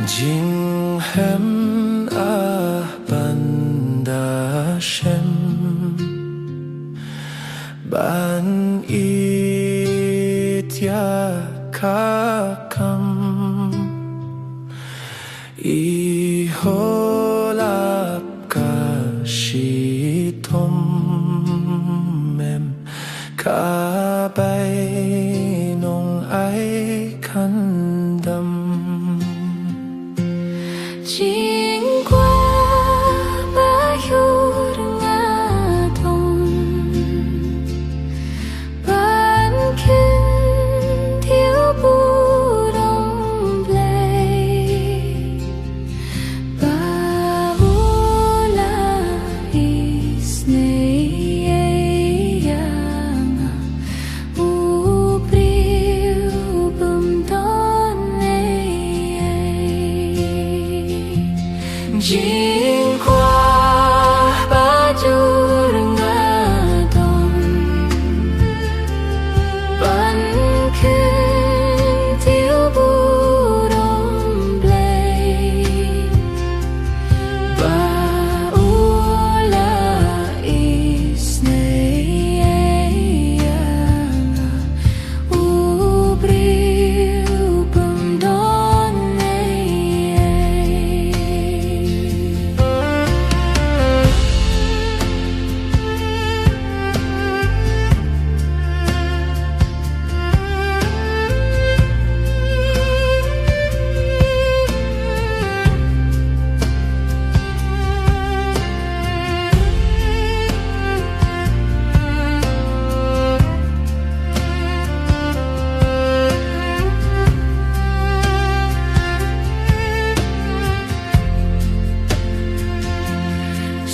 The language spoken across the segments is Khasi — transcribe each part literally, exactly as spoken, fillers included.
Jinghem ah ban da shem ban ïeit ïa ka kam. I holap ka shitom em, ka bainong ai khandam. Jingkwah ba ïur nga don ban kyntiew burom Blei ba u la isynei ïa nga, u briew bym don ei ei. Jingkwah ba jur nga don ban kyntiew burom Blei ba u la isynei ïa nga, u briew bym don ei ei.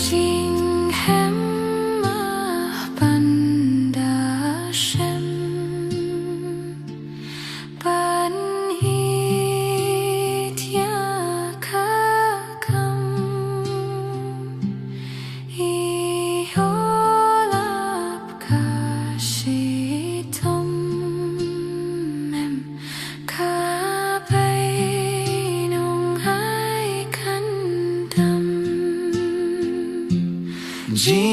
Jinghem ah ban da shem ban ïeit ïa ka kam. I holap ka shitom em, ka bainong ai khandam. Jing